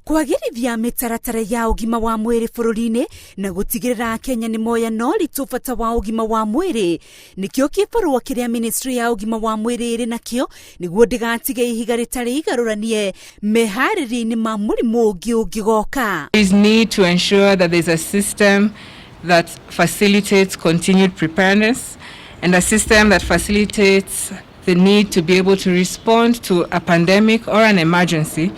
Kwagĩrithia mĩtaratara ya ũgima wa mwĩrĩ bũrũri-inĩ na gũtigĩrĩra Akenya nĩ moya na ũritũ bata wa ũgima wa mwĩrĩ nĩkĩo kĩbarũa kĩrĩa ministry ya ũgima wa mwĩrĩ ĩrĩ nakĩo nĩguo ndĩgatige ihiga rĩtarĩ igarũranie meharĩria-inĩ ma mũrimũ ũngĩ ũngĩgoka. There is need to ensure that there's a system that facilitates continued preparedness and a system that facilitates the need to be able to respond to a pandemic or an emergency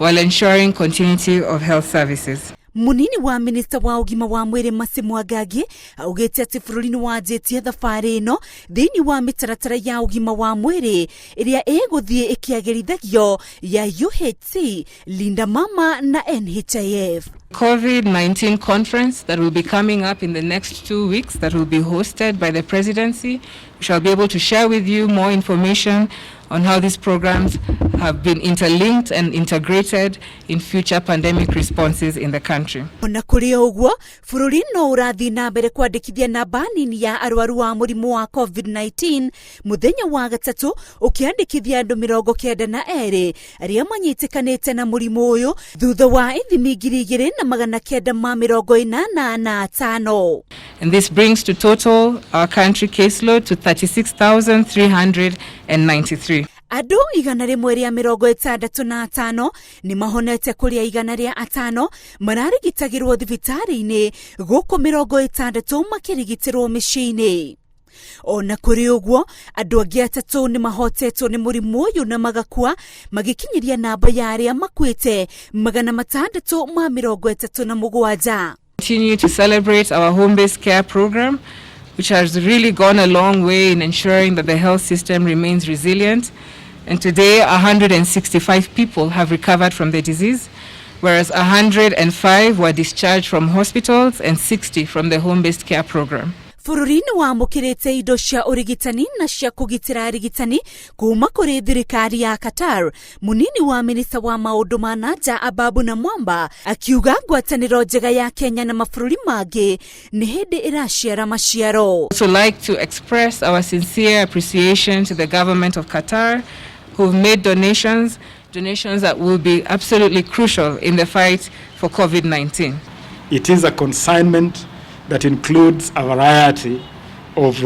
while ensuring continuity of health services. Munini wa minista wa ũgima wa mwĩrĩ Mercy Mwangangi augĩte atĩ bũrũri nĩ wanjĩtie thabarĩ ĩno thĩinĩ wa mĩtaratara ya ũgima wa mwĩrĩ ĩrĩa ĩgũthiĩ ĩkĩagĩrithagio ya UHC, Linda Mama na NHIF. COVID-19 conference that will be coming up in the next 2 weeks that will be hosted by the presidency. We shall be able to share with you more information on how these programs have been interlinked and integrated in future pandemic responses in the country. Ona kũrĩ o ũguo, bũrũri no ũrathiĩ na mbere kwandĩkithia namba nini ya arwaru a mũrimũ wa COVID-19, mũthenya wa gatatũ ũkĩandĩkithia andũ 92 arĩa manyitĩkanĩte na mũrimũ ũyũ thutha wa ithimi 2985. And this brings to total our country caseload to 36,393. Andũ 165 nĩ mahonete, kũrĩa 105 mararigitagĩrwo thibitarĩ-inĩ, gũkũ 60 makĩrigitĩrwo mĩciĩ-inĩ. Ona kũrĩ ũguo, andũ angĩ atatũ nĩ mahotetwo nĩ mũrimũ ũyũ na magakua, magĩkinyĩria namba ya arĩa makuĩte 637. Continue to celebrate our home-based care program, which has really gone a long way in ensuring that the health system remains resilient. And today, 165 people have recovered from the disease, whereas 105 were discharged from hospitals and 60 from the home-based care program. Bũrũri nĩ wamũkĩrĩte indo cia ũrigitani na cia kũgitĩra arigitani kuma kũrĩ thirikari ya Qatar. Munini wa minista wa maũndũ ma nanja Ababu Namwamba akiuga ngwatanĩro njega ya Kenya na mabũrũri mangĩ nĩ hĩndĩ ĩraciara maciaro. Also like to express our sincere appreciation to the government of Qatar, who've made donations, donations that will be absolutely crucial in the fight for COVID-19. It is a consignment that includes a variety of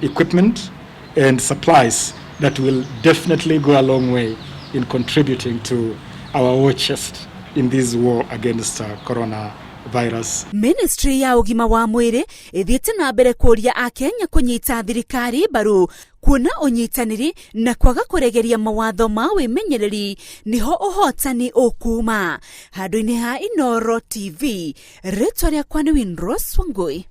equipment and supplies that will definitely go a long way in contributing to our war chest in this war against coronavirus. Ministry ya ũgima wa mwĩrĩ ĩthiĩte na mbere kũria Akenya kũnyita thirikari mbaru, kuona ũnyitanĩri na kwaga kũregeria mawatho ma wĩmenyereri nĩho ũhotani ũkuma. Handũ-inĩ ha Inoro TV, rĩtwa rĩakwa nĩ Winrose Wangui.